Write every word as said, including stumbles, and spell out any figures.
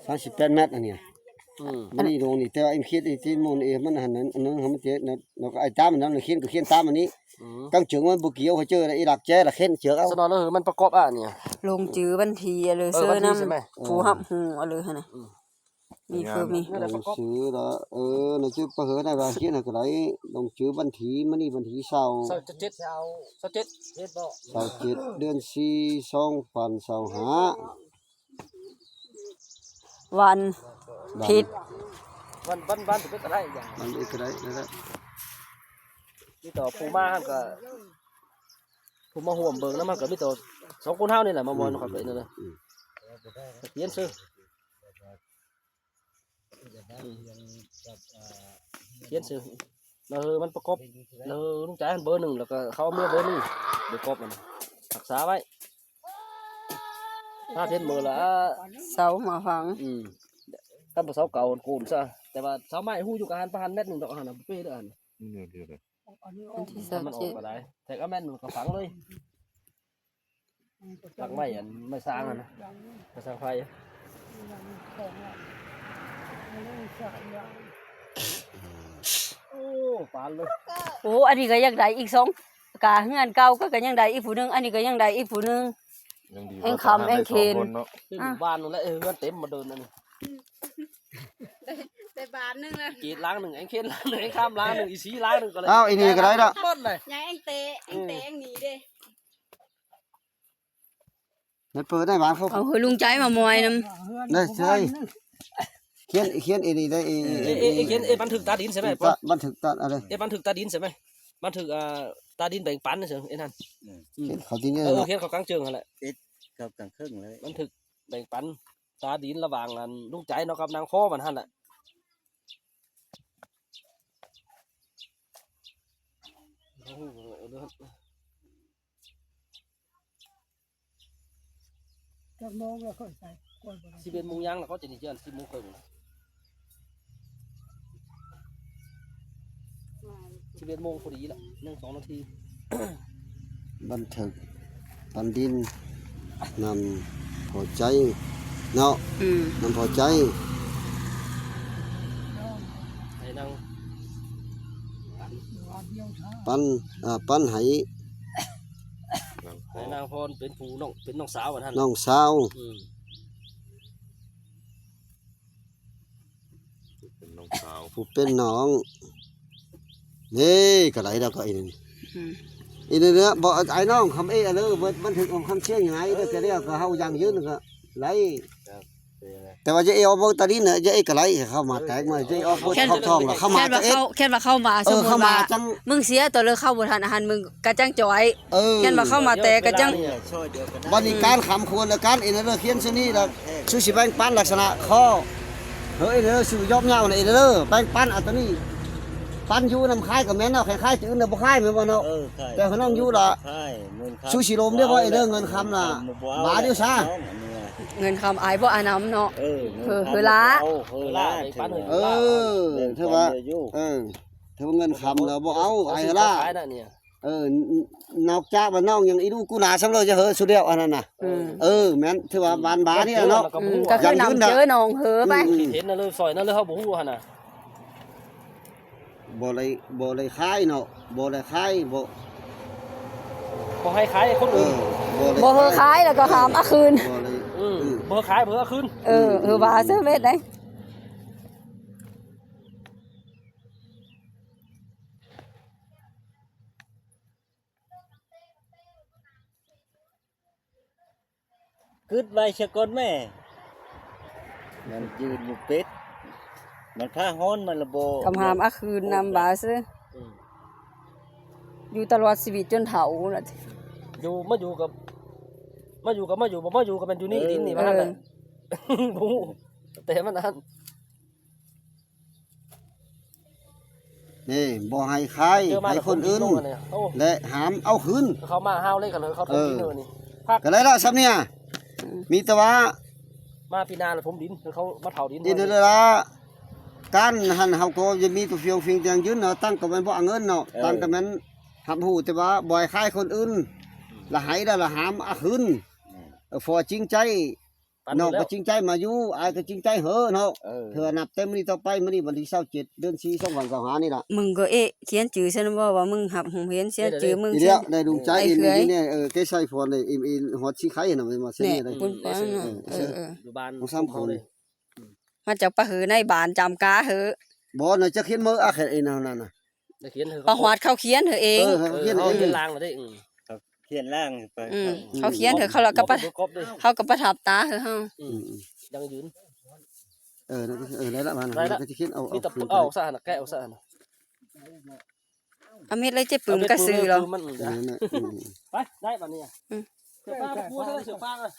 สามสิบแปดเมตรอันเนี้ย อืม มันนี่ลงนี่ แต่ว่าเอ็มคิดไอ้ที่มันเอ็มมันหันนั้นอันนั้นมันเจ๊นะ แล้วก็ไอ้ตามมันนั้นเขียนก็เขียนตามอันนี้ อืม กลางเชิงมันบ่เกี่ยวเขาเจอแล้วไอ้หลักแจ้ละเขียนเชือกเอา สนอเลยมันประกอบอ่ะเนี่ย ลงจื้อบัญชีเลย เออ เสื้อ บัญชี น้ำ ใช่ไหม ผู้รับรู้เอาเลยหั่นน่ะ อืม มีคือมี นั่นแหละประกอบ ซื้อละ เออ ในจุดประเหินในบางที่นะก็ได้ ลงจื้อบัญชีมันนี่บัญชีเศร้า เศร้าเจ็ด เศร้าเจ็ด เจ็ดบ่ เศร้าเจ็ด เดือนสี่ สองพันสองห้า วัน วัน ผิด วัน วัน วันจะเป็นอะไรอย่าง มันเอกอะไรนั่นแหละ มีแต่ผู้มาหั่นก็ ผู้มาร่วมเบิ่งนำหั่นก็มีแต่สองคนเฮานี่แหละ มามวนเข้าไปนั่นน่ะ อืม เขียนชื่อ เขียนชื่อ เออ มันประกอบ เออ ลุงจ๋ายมันเบอร์หนึ่ง แล้วก็เขาเอาเมียเบอร์หนึ่ง เบอร์กอบมัน รักษาไว้ ถ้าเขียนเบอร์ละ เสามาฝัง อืม คันบ่เสาเก่าโกนซะ แต่ว่าเสาไม้ฮู้อยู่กับหันประหันเมตรหนึ่งดอกหันน่ะ บ่เป้เด้อหัน นี่เดียวเลย วันที่ ถ้ามันออก สามสิบเจ็ด ก็ได้ แต่ก็แม่นมันก็ฝังเลย หลักไม้อันไม้สร้างอะนะ ไม้สร้างไฟ โอ้ ปานเลย โอ้ อันนี้ก็อยากได้อีกสอง กะเฮือนเก่าก็ ก็ยังได้อีกผู้หนึ่ง อันนี้ก็ยังได้อีกผู้หนึ่ง ยังดี แองคำ แองเคน สองคนเนาะ ซื้ออยู่บ้านนั่นแหละ เออ เฮือนเต็มมาเดินนั่นนี่ ได้ ได้บานหนึ่งเลย กรีดล้างหนึ่ง แองเคนล้างหนึ่ง แองคำล้างหนึ่ง อีสีล้างหนึ่งก็เลย อ้าว อีนี่ก็ได้ละ หมดเลย ยายแองเตะ แองเตะ แองหนีเด้ นั่นเปิดได้หวานเขา เอาเฮ้ยลุงจ๋ายมามอยนำ ได้ใช่ เขียน เขียนอีนี่ได้อี เอ้ย เอ้ย เอ้ย เขียน เอ้ย บันทึกตาดินใช่ไหม บัน บันทึกตาอะไร เอ้ย บันทึกตาดินใช่ไหม บันทึก อ่า ตาดินแบ่งปันใช่ไหม ไอ้นั่น อืม เขียนเขาที่นี่ เออ เขียนเขากลางเชิงหั่นแหละ เอ็ด เขากลางเชิงเลย บันทึกแบ่งปันตาดินระหว่างอันลุงจ๋ายเนาะกับนางพ่อมันหั่นแหละ จักโมงแล้วค่อยไป ก่อนบ่ได้ สิบเอ็ดโมงยัง แล้วก็จะหนีเจอกันสิบโมงครึ่ง สิบเอ็ดโมงพอดีละ ยังสองนาที บันทึก ปันดิน นำพอใจ เนาะ อืม นำพอใจ ให้นาง ปัน อ่า ปันให้ ให้นางพรเป็นผู้น้อง เป็นน้องสาวอันนั้น น้องสาว อืม เป็นน้องสาว ผู้เป็นน้อง นี่ก็ไหลแล้วก็อีนี่ อืม อีนี่เด้อ บ่ ไอ้น้องคำเอ้ยเด้อ บัน บันทึกของคำเชียงใหม่เด้อ จะเรียกก็เฮายังยืนก็ไหล ครับ แต่ว่าจะเอเอาเบิ่งตาดินน่ะ จะเอก็ไหลเข้ามาแตกมา จะเอเอาเบิ่ง แค่น เข้าท้องแล้วเข้ามา แค่นว่า จะเอ เข้า แค่นว่าเข้ามา เออ สมมุติว่า เข้ามาจัง มึงเสียตัวเลยเข้าบ่ทันอาหาร มึงกะจังจ่อย เออ แค่นว่าเข้ามาแตกกะจัง เวลานี่ช่วยเดียวกันได้ บัดนี้การขำควรและการเอเนอร์เขียนซื่อนี่ล่ะ เออ สู้สิแบ่งปันลักษณะข้อ เฮ้ย เด้อ สู้ยอมเหย้าน่ะ เอเนอร์ แบ่งปันเอาตัวนี้ ปันอยู่นำขายก็แม่นเนาะ ใครขายจื้อน่ะบ่ขายแม่นบ่เนาะ เออ ขาย แต่เขาน้องอยู่ล่ะ ขาย เงินคำ สู้สิลมเด้อบ่ เอเนอร์ เงินคำน่ะ บ่เอา บาทเดียวซะ น้องอันนี้ เงินคำอายบ่อานำเนาะ เออ เออ เงินคำ เฮอละ บ่เอา เฮอละ เฮอละ เออ เถือว่า เออ เถือว่าเงินคำแล้วบ่เอา อายเฮอละ ขายน่ะเนี่ย เออ นอกจากว่าน้องยังอีลูกกูหนาซ้ำเลยจะเหอสุดเดียวอันนั้นน่ะ อืม เออ แม่น ถือว่าบ้านบาเนี่ยเนาะ อืม ก็คือนำเจอน้องเหอไป อืม เห็นนั่นเลย ซอยนั่นเลย เฮาบ่ฮู้หั่นน่ะ บ่ได้ บ่ได้ขายเนาะ บ่ได้ขาย บ่ บ่ให้ขายคนอื่น เออ บ่ได้ บ่เหอขายแล้วก็ห้ามเอาคืน บ่ได้ อืม อืม บ่ขาย บ่เอาคืน เออ เออ ว่าเสียเม็ดไหน กึดไว้ซะก่อนแม่ มันยืนบ่เป็ด มันพาฮ้อนมันละบ่ กำหามเอาคืนนำบาดซื่อ อืม อยู่ตลอดชีวิตจนเฒ่าน่ะ อยู่ มาอยู่กับ มาอยู่กับ มาอยู่ บ่มาอยู่ก็แม่นอยู่นี่ เออ ดินนี่ เออ ว่าหั่นแหละ บ่ฮู้ แต่มันอัน นี่ บ่ให้ขาย เจอมา ให้คนอื่น แล้วผมดินลงมาเนี่ย โอ้ และห้ามเอาคืน เขามาห้าวเลยกันเลย เขาถมดินเลยนี่ เออ พัก ก็เลยละซ้ำเนี่ย อืม มีแต่ว่า มาปีหน้าแล้วถมดิน คือเขามาเผาดิน ดินเลยละ การหั่นเฮาก็จะมีตัวเฟียงเฟียงเตียงยืนเนาะ ตั้งก็แม่นบ่เอาเงินเนาะ เออ ตั้งก็แม่นรับรู้แต่ว่าบ่ให้ขายคนอื่น ละให้แล้วละห้ามเอาคืน อืม เออ ผัวจริงใจ ปัน น้อง แล้ ก็ ว จริงใจมาอยู่ อ้ายก็จริงใจเฮอเนาะ เออ เธอนับแต่มื้อนี้ต่อไป มื้อนี้วันที่ซาวเจ็ด เดือนสี่ สองพันซาวห้านี่ล่ะ มึงก็เอ๊ะ เขียนจื่อฉันบ่ว่ามึงหับหงเห็นเสีย เดี๋ยว จื่อมึง อี เสีย เดียวได้ดวงใจ ไอ้ เอ็ม เขย อีเนี่ย เออ แกใส่พรเลย เอ็มอีฮอดสีไข่นะ มันมาเส้น เนี่ย อะไร ปุ้นปังน่ะ เอ เอ อ อเออ อยู่บ้าน ของสามคน เลย มาจากปะหือในบ้านจำกาเหอะ บ่น่ะจะเขียนมืออ่ะแค่เอ็นเอานั่นน่ะ ได้เขียนเธอ ปะหอดเขาเขียนเธอเอง เออเขาเขียน เขา เอง เขียนลางมาได้อืม เขียนล่างไป อืม ครับ เขาเขียนเธอเขาละก็ประ กบด้วย เขาก็ประทับตาเธอเฮา อื อื ม มอืม ยังยืน เออนั่นก็เออได้ละมา ได้ละ ก็จะเขียนเอา มี เอา แต่ คืน เอาซะนะแกะเอาซะนะ เอาเม็ดเลยเจ๊ปึงกระสือเหรอ มัน เออนั่นน่ะอืม ไปได้ป่ะเนี่ย อืม เสือฟ้ามาพูดได้เสือฟ้าอ่ะ